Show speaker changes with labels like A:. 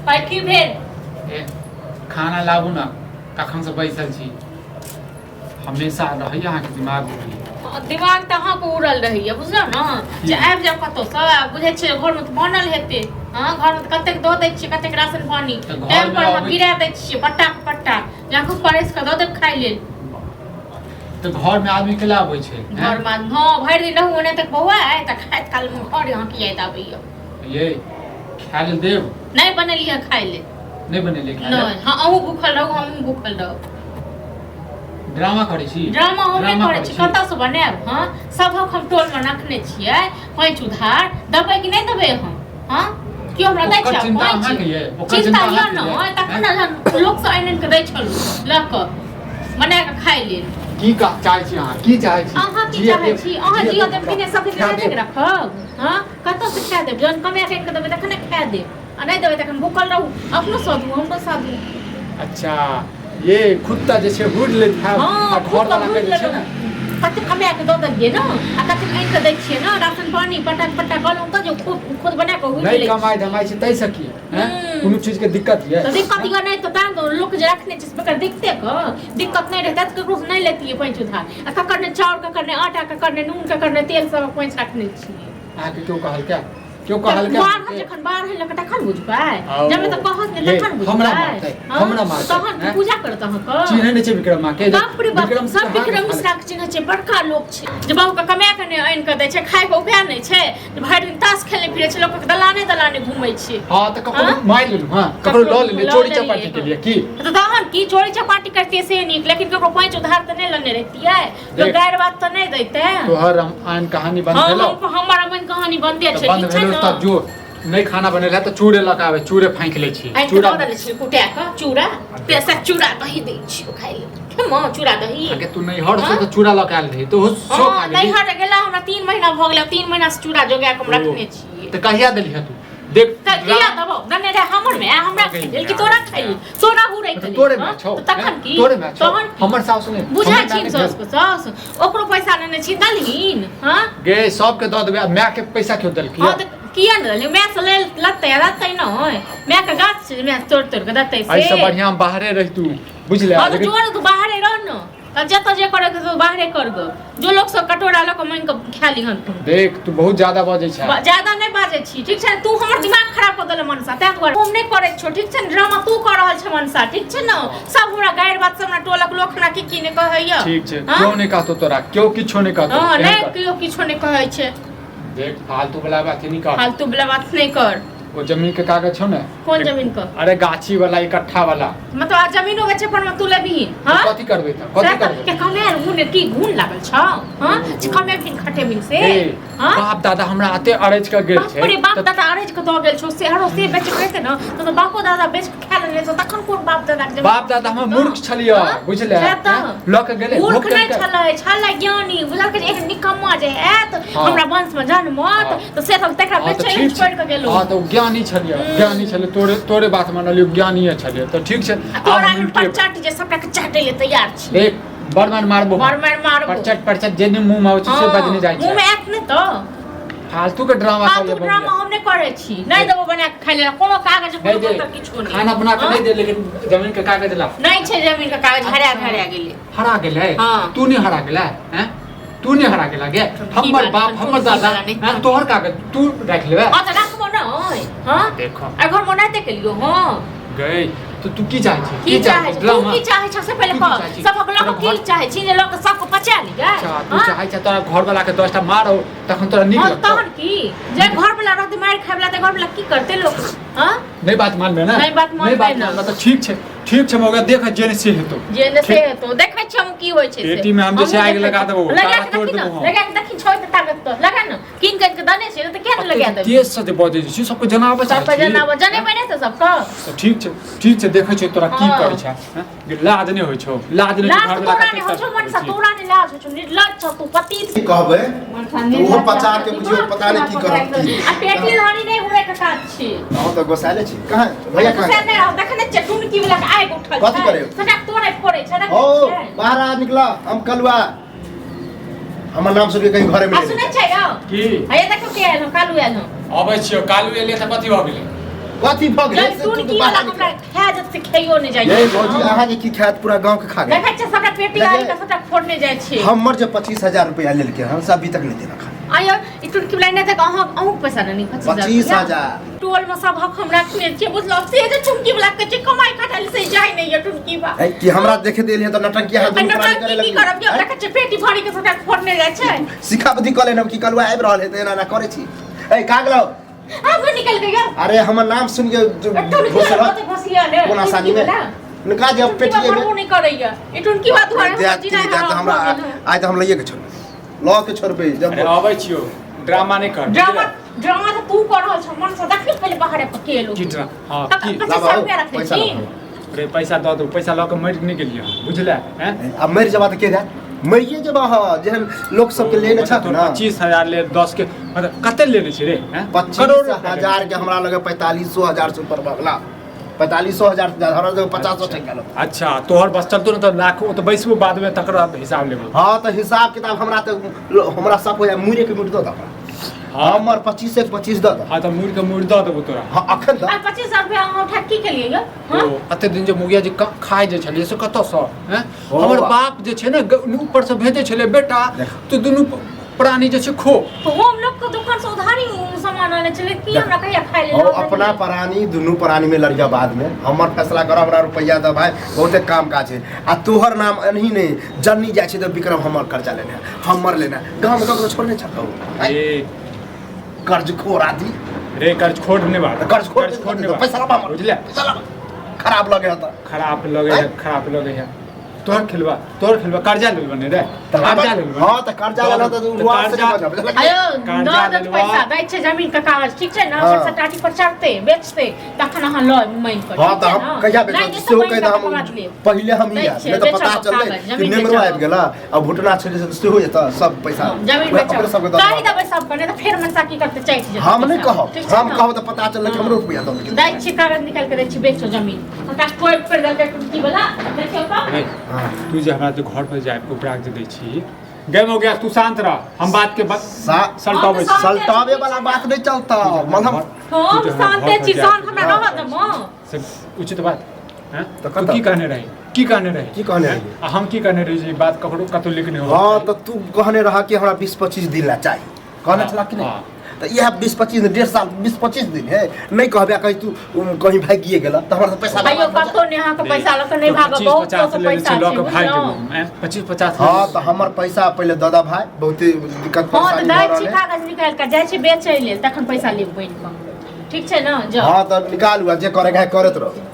A: पाइ की भेल?
B: ए, खाना लाबू ने, कखन से बैसल छी। हमेशा रहैया अहाँके दिमाग उड़ल।
A: दिमाग तऽ अहाँके उड़ल रहैया, बुझलहुँ ने, जे आबि जाउ कतहुसँ, बुझै छियै घरमे तऽ बनल हेतै। हँ, घरमे तऽ कतेक दऽ दै छियै, कतेक राशन पानी
B: तऽ घरमे
A: टाइम पर
B: अबै-
A: गिरा दै छियै, पट्टा के पट्टा जाकऽ परसि कऽ दऽ देब खाइ लेल।
B: तऽ घरमे आदमी केला अबै छै हैं?
A: घरमे हँ, भरि दिन रहू ओने तक बौआ आय तऽ खाइत कालमे घर अहाँके याद आबैया।
B: ये खाय लेल देब?
A: नहि बनेलियै खाइ लेल।
B: नहि बनेलियै खाय लेल?
A: नहि। हँ, अहूँ भूखल रहू, हमहूँ भूखल रहू।
B: ड्रामा करै छी?
A: ड्रामा हम नहि करै छी। कतऽसँ बनायब? हँ, सभक हम टोलमे रखने छियै पैंच उधार, देबै कि नहि देबै हम? हँ, केओ हमरा दै
B: ओकर
A: छै
B: चिन्ता
A: पैंच?
B: अहाँके ये? ओकर
A: चिन्ता
B: चिन्ता
A: यऽ
B: अहाँके
A: ने
B: ये?
A: तखन ने जहन लोकसँ आनि आनि कऽ दै छलहुँ लऽ कऽ बना कऽ खाइ लेल।
B: की चाहै छी अहाँ? की चाहै छी?
A: अहाँ की
B: जियऽ
A: चाहै
B: देब,
A: छी? अहाँ
B: जियऽ
A: जियऽ
B: देब
A: देब कि नहि? सब दिन
B: खा
A: नहि
B: देब।
A: रखब? हँ, कतऽसँ खा देब? जहन कमाए कऽ आनि कऽ देबै तखने खा देब, आ नहि देबै तखन भूखल रहू, अपनो साधु हमरो साधु।
B: अच्छा, ये खुद तऽ जे छै हुड़ लैत हैब।
A: हँ,
B: आ
A: खुद
B: घर
A: तऽ
B: वाला
A: भूलि
B: के जे छै
A: लेलहुँ।
B: ने
A: कते कमा कऽ दऽ देलियै ने, आ कते आनि कऽ दै छियै ने राशन पानी, पटा पटा कहलहुँ तऽ जे खुद खुद बना कऽ हुड़ि
B: नहि
A: लै
B: कमाइ धमाइ छै ताहिसँ की हैं?
A: हम्म।
B: कोनो चीज के दिक्कत ये?
A: तऽ दिक्कत यऽ नहि तऽ तैं लोक जे रखने छै से दिक्कते कऽ दिक्कत नहि रहतै तऽ ककरोसँ नहि लेतियै पैंच उधार। आ ककर ने चाउर, ककर ने आटा, ककर ने नून, ककर ने तेल, सब पैंच रखने छियै।
B: अहाँके केओ कहलकै? केओ कहलकै?
A: बाढ़ जखन बाढ़ लऽ कऽ तखन बुझबै।
B: आओ।
A: जब तक कहत नहि
B: ये,
A: तखन बुझबै।
B: हमरा मारतै,
A: हँ?
B: हमरा मारतै,
A: तहन
B: हैं?
A: पूजा करत अहाँके।
B: चिन्है नहि छै विक्रम माँ के?
A: बाप रे बाप,
B: विक्रम
A: सब
B: कहाँ
A: विक्रम मिश्रा के चिन्है छै। बड़का लोक छै जे बाबू के कमा के नहि आनि कऽ दै छै, खाय के उपाय नहि छै, जे भरि दिन ताश खेलने फिरै छै, लोकक दलाने दलाने घूमै छै।
B: हाँ तऽ ककरो
A: हाँ?
B: मारि लेलहुँ, हाँ, ककरो लऽ लेलियै,
A: लऽ
B: चोरी
A: लेलियै,
B: चपाटी
A: हाँ।
B: के लिए की?
A: तऽ तहन की चोरी चपाटी करतियै से नीक, लेकिन ककरो पैंच उधार तऽ नहि लेने रहितियै, लोक
B: देख।
A: गारि बात तऽ नहि दैते।
B: तोहर रामायण कहानी बंद
A: हाँ,
B: भेलो?
A: हमर रामायण कहानी बंदे
B: तऽ
A: छै।
B: बंद
A: ठीक छै
B: भेलो
A: ने?
B: तब जो नहि खाना बनेला तऽ चूड़े लऽ कऽ आबै, चूड़े फाँकि लै छी।
A: आनि कऽ
B: चूड़ा
A: दऽ देने छियै कुटा कऽ चूड़ा, पैसा चूड़ा दही दै छियै खाइ लेल। खेमऽ चूड़ा दही?
B: आगे तू नैहर से
A: हाँ?
B: तऽ चूड़ा लऽ कऽ आयल रही तऽ ओहो सो
A: हाँ
B: खा गेली।
A: नैहर गेला हमरा 3 महीना भऽ गेलै, 3 महीना से चूड़ा जोगा कऽ हम रखने छियै।
B: तऽ कहिया देली तू? देख।
A: तऽ किया देबौ? देने रहे हमर माय हमरा
B: अगे
A: खाइ लेल कि
B: यार।
A: तोरा खाइ लेल? तोरा हुरै
B: तऽ
A: के लेल,
B: तोरे
A: हाँ?
B: माय छौ,
A: तऽ तखन
B: हैं?
A: की?
B: तोरे माय छौ।
A: तहन की?
B: हमर सासु नहि,
A: बुझै
B: हमर
A: छी
B: माय
A: सास के सास ओकरो पैसा लेने छी दलहीन? हाँ।
B: गे, सबके दऽ देबै आ माय के पैसा क्यों देलकी?
A: हाँ, तऽ किया ने देलही? माय से ले लत्तै आ देतै नहि? माय के गाछ छै जे माय तोड़ि तोड़ि कऽ देतै से?
B: एहिसँ बढ़िआँ हम बाहरे रहितू, बुझले?
A: हाँ, तऽ जो ने, तू बाहरे रह ने, तब जतऽ जे करे के से बाहरे कर गो, जो लोक सब कटोरा लऽ कऽ मांगि कऽ खा लिहन तू।
B: देख, तू बहुत ज्यादा बजै छै।
A: ज्यादा नहि बाजै छी, ठीक छै ने? तू हमर दिमाग खराब कऽ देले मनसा, ताहि दुआरे हम नहि करै छियौ, ठीक छै ने? ड्रामा तू कऽ रहल छै मनसा, ठीक छै ने? सब हमरा गारि बात, सब हमरा टोलक लोक हमरा की की नहि कहैया।
B: ठीक छै।
A: हाँ?
B: क्यों नहि कहतो तोरा, क्यों किछो नहि कहतो।
A: हँ,
B: एहन
A: नहि
B: कर।
A: केओ किछो नहि कहै छै।
B: देख, फालतू वाला बात नहीं कर।
A: फालतू वाला बात नहि कर।
B: ओ जमीन के कागज छौ ने?
A: कोन जमीन के?
B: अरे गाछी वाला, इकट्ठा वाला।
A: मतलब आ जमीनो बेचे पर में तू लेबही?
B: तो
A: हाँ,
B: कथी करबै तऽ? कथी करबै?
A: के कमेर मुँह की घून लागल छौ? हाँ, जे कमेबिन खटेबिन से?
B: हे,
A: हाँ?
B: बाप दादा हमरा एते अरैज के गेल
A: बाप
B: छै।
A: रे बाप
B: तऽ
A: दादा अरैज के दऽ गेल छौ से हरो से बेच के रहते ने तऽ बापो दादा बेच के खा लेने छौ, तखन कोन बाप दादा के जमीन?
B: बाप दादा हमर मूर्ख छलियै।
A: हाँ?
B: बुझले?
A: सएह तऽ।
B: लऽ के गेलै,
A: मूर्ख
B: भोग
A: नहि
B: केलकै।
A: छलै, छलै ज्ञानी, बुझलकै जे एक निकम्मा जे हैत
B: हाँ।
A: हमरा वंश में जनमत
B: हाँ।
A: तऽ से सब तकरा
B: हाँ, तऽ
A: बेचै
B: ठीक छै।
A: छोड़ि कऽ गेलौ।
B: हाँ, तऽ ओ ज्ञानी छलियै, ज्ञानी छलै। तोरे तोरे बात मानलियौ, ज्ञानीये छलियै तऽ ठीक छै।
A: आ
B: आब
A: तोरा
B: हम उल्टे
A: परचट जे सबटा के चाटै ले तैयार छी।
B: देख, बड़ मार मारबो।
A: बड़ मारि मारबो।
B: परचट परचट जे नहि मुँह मे आबै छै से बजने जाइ
A: मुँह
B: छै।
A: मे आयत नहि तऽ।
B: फालतू के ड्रामा
A: फालतू के ड्रामा हम नहि करै छी। नहि देबो बना के खाइ लेल कोनो कागज,
B: नहि
A: कोनो
B: दे
A: पत्तर, किछो नहि।
B: खाना बना के।
A: हाँ?
B: नहि दे, लेकिन जमीन के कागज ला।
A: नहि छै जमीन के कागज, हरा हरा गेलै।
B: हरा गेलै?
A: हाँ।
B: तू नहि हरा गेलै हैं? तू नहि हरा गेला गे? हमर
A: बात
B: बाप
A: है?
B: हमर
A: तू
B: दादा
A: की बात है?
B: हैं? तोहर कागज तू राखि लेबे?
A: हाँ, तऽ राखबो ने। हाँ।
B: देखो।
A: आ घर मे नहि लियौ। हाँ।
B: गई तो तू की चाहै छी?
A: की चाहै छी तू?
B: ड्रामा
A: की चाहै छ से पहिले
B: तू की
A: कह।
B: चाहै छी?
A: सबक लोक
B: तोरा
A: की
B: घर-
A: चाहै छी जे लोक सबके पचा लियै?
B: अच्छा, तू
A: हाँ?
B: चाहै छ तोरा घर वाला के 10 टा मारो तखन तोरा नीक
A: हाँ,
B: लगतौ?
A: तहन की? जे घर वाला रहतै मारि खाय वाला, तऽ घर वाला की करतै लोक? हाँ।
B: नहि बात मानबे ने?
A: नहि बात मानबै
B: नहि बात
A: ने।
B: मानबे तऽ ठीक छै, ठीक छै। मौका देख, जे नहि से हेतौ।
A: जे ने से
B: ठीक।
A: हेतौ, देखै छियै हम की होइ छै से।
B: पेटी मे हम जे छै
A: हमहूँ
B: आगि
A: देखै
B: लगा
A: छियै।
B: देबौ,
A: लगा
B: ताला
A: के
B: तोड़ि
A: देखी ने,
B: देबौ हम।
A: लगा के देखी छौ तऽ ताकत तऽ लगा ने, कीन कऽ के दने छै ने तऽ किया ने लगा देबी?
B: तेज से जे बजै छी सबके जनाबऽ चाहै
A: सबके
B: छी।
A: जनाबऽ, जनेबै नहि तऽ सबके।
B: तऽ ठीक छै, ठीक छै, देखै छियै तोरा की
A: हाँ।
B: करै छै, हैं? गे, लाज नहि होइ छौ? लाज नहि?
A: लाज
B: घर
A: तऽ
B: वाला
A: तोरा
B: कतेक
A: नहि होइ छौ
B: तरफ
A: मनसा?
B: करै छी?
A: तोरा नहि लाज होइ छौ? निर्लज्ज छौ तू, पतित।
C: की कहबै तऽ ओहो पचा के बुझियौ पता नहि की करत की।
A: आ पेटी धनी नहि हुए के काज छी।
C: अहाँ तऽ गोसाले छी। कहाँ भैया, कहाँ?
A: से नहि रहो, देखने छियै टुनकी वला के आगि उठल
C: कथी
A: छै।
C: करे?
A: सबटा तोड़ै फोड़ै छै, देखै
C: ओ
A: छियै?
C: बाहर आ, निकला, हम कलुआ, हमर नाम सुन के कहीं घरे में
A: आ
C: नहीं
A: सुनै छै यौ?
B: की?
A: हैया देखियौ के आयल हँ, कालू आयल हँ।
B: अबै छियौ। कालू एलियै तऽ कथी भऽ गेलै?
C: कथी भऽ गेलै
A: जब
C: से तू
A: टुनकी
C: बाहर
A: वाला
C: निकल।
A: हमरा खा जत से खैयो नहि जाइ
C: ये भौजी अहाँ के की खायत पूरा गांव के खा गेल।
A: देखै छियै सबटा पेटी
C: देखिए।
A: आरि के सबटा फोड़ने जाइ छै।
C: हमर जे 25,000 रुपया लेलकै हन से अभी तक नहि देलक हन।
A: आयो ई टुनकी वाला नहि तक अहाँ अहूँ पैसा नहि
C: 25,000।
A: टोल में सब हक हम रखने छियै बुझलहुँ से जे टुनकी वाला के छै कमाइ खटाइ से जाइ नहि ये टुनकी बा।
C: ऐ, कि हमरा देखे देलियै तऽ नटंकी अहाँ दुनू प्राणी
A: नटंकी
C: करे
A: की
C: लगलियै।
A: करब यौ? देखै छियै पेटी भरि के सबटा फोड़ने जाइ छै।
C: सिखा बुद्धि कऽ लेने की कलुआ आबि रहल है तऽ एना एना करै छी। ऐ का गेलौ?
A: आगू निकल के यौ।
C: अरे हमर नाम सुन के
A: टुनकी
C: घोसल
A: वाला कते घोसिया ले
C: कोन आसानी में निका जे
A: पेटी
C: पेटिए में
A: नहीं करैया ई टुनकी बा दुआरे
C: देत कि नहि देत हमरा आइ तऽ हम लइए के छोड़बै, लऽ के छोड़बै जब
B: अरे अबै छियौ, ड्रामा नहि कर।
A: ड्रामा ड्रामा तऽ तू कर रहल छ मन से देखी पहिले बाहर पर के लोग
B: की ड्रामा? हाँ, की?
A: 25 रुपया रखने
C: पैसा
A: छी।
C: लाबू।
B: रे पैसा दऽ दू, पैसा लऽ के मरि नहि गेलियै बुझले हैं?
C: आब मरि जेबा तऽ के देत? मरिए जेबा हँ, जेहन लोक सबके लेने छक ना।
B: 25,000 ले 10 के मतलब कते लेने छै रे हैं?
C: 25,000 के हमरा लगे 45,000 से ऊपर भऽ गेला। 45,000 से ज्यादा हमरा लगे 50 टका लो।
B: अच्छा तोहर बस चलतो ने तऽ लाख ओ तऽ बैसबो बाद में तकर बाद हिसाब लेबो।
C: हाँ तऽ हिसाब किताब हमरा तऽ हमरा सब हो जाए मुड़े के मुड़ दऽ दऽ।
B: हाँ।
C: हमर 25 एक 25 दऽ दऽ।
B: हाँ तऽ मुड़ के मुड़ दऽ देबो तोरा।
C: हाँ अखन दऽ।
A: आ 25 रुपया अहाँ उठा की केलियै यौ? हाँ?
B: ओ अते दिन जे मुगिया जी खाइ जे छलियै से कतऽसँ हैं?
C: ओ
B: हमर
C: बा।
B: बाप जे छै ने ऊपर से भेजै छलै बेटा
C: देख।
B: तू दुनू प्राणी जे छै खो।
A: तो हम लोग के दुकान से उधारी सामान आने छलै की हमरा कहिया खाइ लेल?
C: ओ अपना प्राणी दुनू प्राणी में लड़िया बाद में हमर फैसला कर, हमरा रुपया दऽ भाई, बहुते काम काज है। आ तोहर नाम एनही नहि जन्नी जाइ छै तऽ विक्रम हमर कर्जा लेने है, हमर लेने है। गाँव में ककरो छोड़ने छह?
B: ए
C: कर्जखोर आदमी।
B: रे कर्जखोर नहि बात।
C: कर्जखोर
B: कर्जखोर नहि बात।
C: पैसा लाबा हमर।
B: बुझले?
C: पैसा लाबा। खराब लगे है तऽ।
B: खराब लगे है, खराब लगे है। तोहर खेलबा, तोहर खेलबा कर्जा लेलबा ने रे। कर्जा लेलबा।
C: हाँ तऽ कर्जा लेलहुँ तऽ रुआ से नहि बचब, बुझलक?
A: आयो
B: कर्जा
A: दऽ देत
B: लेलबा।
A: पैसा, दै छै जमीन के कागज, ठीक छै ने?
C: हाँ।
A: सबसँ टाटी पर चढ़तै, बेचतै, तखन अहाँ लऽ मानि कऽ,
C: हाँ
A: ठीक
C: तऽ
A: छै
C: हम
A: ने?
C: कहिया
A: नहि
C: बेचब
A: देत तऽ
C: सेहो
A: मानि
C: कहि
A: कऽ
C: दऽ
A: तकर बाद
C: हम
A: लेब।
C: पहिले हम
A: दै
C: ही आयब,
A: छै,
C: नहि तऽ पता
A: बेचब
C: चललै
A: कागज,
C: कि
A: जमीन
C: नेमरो
A: बेचब।
C: आबि गेला आ भुटना छलै से सेहो एतऽ सब पैसा
A: हाँ, जमीन
C: वएह
A: बेचब।
C: अपने सबके दऽ
A: कहि
C: देब।
A: देबै सबके, नहि तऽ फेर मनसा की करतै, चैत जेतै
C: हम नहि
A: पैसा।
C: कहब,
A: ठीक छै
C: हम
A: ने?
C: कहब तऽ पता चललै कि हमरो रुपया दऽ देलकै।
A: दै छी कागज निकालि कऽ दै छी, बेचो जमीन। हमरा कोइ पर देलकै टुटकी वाला, देखियौ तऽ।
B: नहीं,
C: हाँ।
B: तू जे हमरा जे घर पर जाय उपरा के दै छी गए हो गया, तू शांत रह, हम बात के सलटाबै छी।
C: सलटावे वाला बात नहीं चलता मतलब
A: हम शांते छी, शांत हमरा रहऽ देबो।
B: से उचित बात हैं?
C: तऽ
B: तू
C: कतऽ?
B: की कहने रही, की कहने रही,
C: की कहने रही?
B: आ हम की कहने रही जे बात ककरो कतौ लिख नहीं हो।
C: हाँ तऽ तू कहने रहा कि हमरा 20-25 दिन ला चाही, कहने छला कि नहीं?
B: हाँ।
C: तऽ इएह 20-25 दिन, 1.5 साल 20-25 दिन है नहीं कहबे, कहीं तू कहीं भागिए गेला तऽ हमरा तऽ पैसा
A: आइयो
C: बर्बाद भऽ
A: कतौ नहि अहाँके पैसा लऽ कऽ नहि भागब, बहुत लोकके पैसा
B: लऽ
A: छै
B: के भागि
A: बुझलहुँ?
B: गेलहुँ, हैं? 25-50
C: हाँ तऽ हमर पैसा पहिले दऽ दऽ भाय, बहुते दिक्कत
A: हाँ तऽ
C: परेशानी
A: दै
C: भऽ रहल
A: छी
C: है।
A: कागज निकालि कऽ जाइ छी बेचै लेल, तखन पैसा लेब बनि कऽ, ठीक छै ने? जाउ।
C: हाँ तऽ निकालू आ जे करैके है करैत रहू।